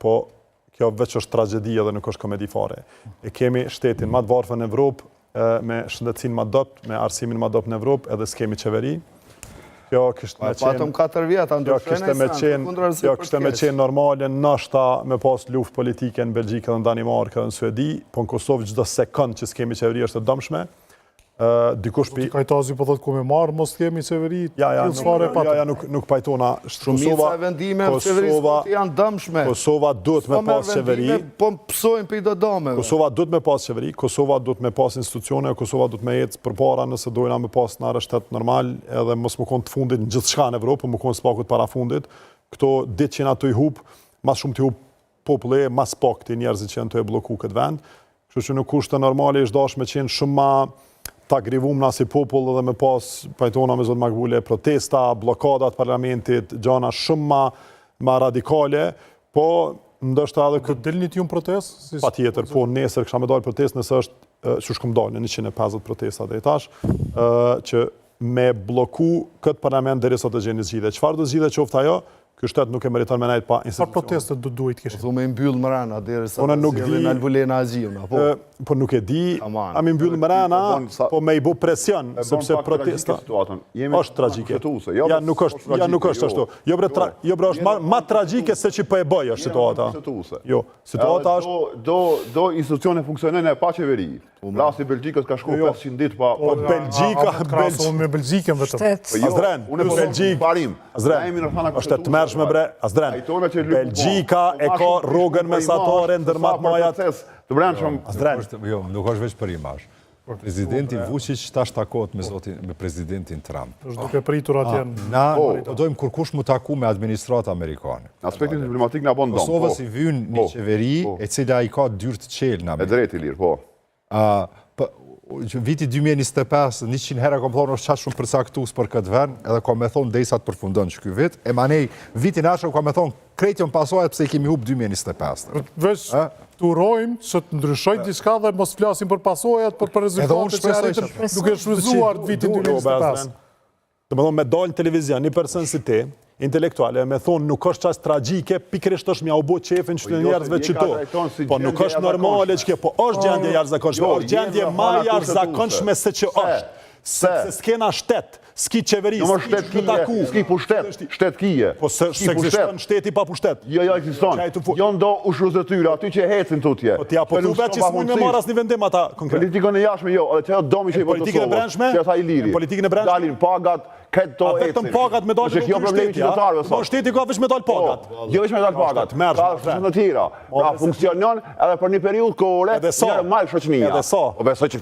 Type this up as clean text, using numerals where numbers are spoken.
po kjo veç është tragjedi edhe nuk është komedi fare. E kemi shtetin ma të varfër në Evropë, me shëndetësinë ma dobët, me arsimin ma dobët në Evropë, edhe s'kemi qeveri. Kjo kishte me qenë... Patëm 4 vjet, a Kjo kishte me qenë, kjo kishte me qenë normale, nashta me pas luftë politike në Belgjikë dhe në Danimarkë dhe në Suedi, po në Kosovë çdo sekond që s'kemi qeveri është e dëmshme. Dikush pi Kajtazi po thotë ku me marr mos kemi qeveri. Ja, ja, nuk, ja, ja, nuk nuk pajtona. Kosova e vendimeve të qeverisë janë dëmshme. Kosova duhet me pas qeveri. Po pësojnë për do dëme. Kosova duhet me pas qeveri, Kosova duhet me pas institucione, Kosova duhet me ecë përpara nëse dojna me pas në shtet normal, edhe mos me konë të fundit në gjithçka në Evropë, po me konë s'pakut para fundit. Këto ditë që na të i hup, ma shumë të hup populli, ma s'pak të njerëzit që janë të e blloku këtë vend. Kështu që në kushte normale ish dash me qenë shumë ma ta grivum na si popull edhe me pas pajtona me zotë Makbule, protesta, blokadat parlamentit, gjana shumë ma, ma radikale, po ndoshta edhe këtë... Dilni ju në protestë? Si... Pa tjetër, po nesër kësha me dalë protestë, nëse është, që shkum dalë në 150 protesta dhe i tash, që me blloku këtë parlament derisa të gjeni zgjidhje. Çfarë do zgjidhje qoftë ajo? Ky shtet nuk e meriton me nejt pa institucione. Çfarë proteste do duhet të kishin? Po me mbyll mrena derisa të zgjidhin Albulena Haxhiun, apo? Po nuk e di. A mi mbyll mrena, po me i bu presion, sepse protesta është tragjike. Jo, ja nuk është, ja nuk është ashtu. Jo bre, jo bre, është ma tragjike se që po e bëj është situata. Jo, situata është do do institucione funksionojnë pa qeveri. Rasti i Belgjikës ka shku 500 jo. ditë pa po Belgjika, Belgjika me Belgjikën vetëm. Po jo, Azdren, unë po Belgjik, parim. Azdren. Është e tmerrshme bre, Azdren. Belgjika e ka rrogën mesatare ndër ma të majat. Të brendshëm. Azdren. Jo, nuk është veç për imazh. Presidenti Vučić tash takohet me zotin me presidentin Trump. Është duke pritur atje. Na po. po dojmë kurkush mu taku me administratë amerikane. Në aspektin diplomatik na bën dëm. Kosovës po. i vyn një po. qeveri e cila i ka dyert të çelë në Amerikë. E drejtë Ilir, po. A, po që viti 2025, 100 herë kom thonë është qaq shumë përcaktues për këtë vend, edhe kom me thonë derisa të përfundon që ky vit, e manej vitin ardhshëm kom me thonë krejt janë pasojat pse i kemi hup 2025. Veç të urojmë që të ndryshoj diçka dhe mos flasim për pasojat, por për rezultatet që arritëm duke shfrytëzuar vitin 2025. Do me thonë me dalë në televizion, një person si ti, intelektuale, me thonë nuk është qaq tragjike, pikërisht është m'ja u bo qefin që të po jo, njerëzve që to. Po nuk është normale që kjo, po është gjendje e jashtëzakonshme, jo, është gjendje ma e jashtëzakonshme se që është. Sepse s'kena shtet, s'ki qeveri, jo, s'ki që të taku. S'ki pushtet, shtet kije. Po se s'ekziston shteti pa pushtet. Jo, jo, ekziston. Jo ndo ushtrues detyre, aty që hecin tutje. Po ti apo tu vetë që s'mund me marrë asnjë vendim ata konkret. Politikën e jashtme jo, edhe ajo domi që i bën Politikën e brendshme? Që tha Iliri. Politikën e brendshme? Dalin pagat, këto ecin. Vetëm pagat me dalë kjo problemi i qytetarëve sot. Po shteti ka veç me dal po, pagat. Jo veç me dal pagat. Ka shumë të tjera. Pra funksionon edhe për një periudhë kohore normal shoqënia. Edhe sa. Po besoj që.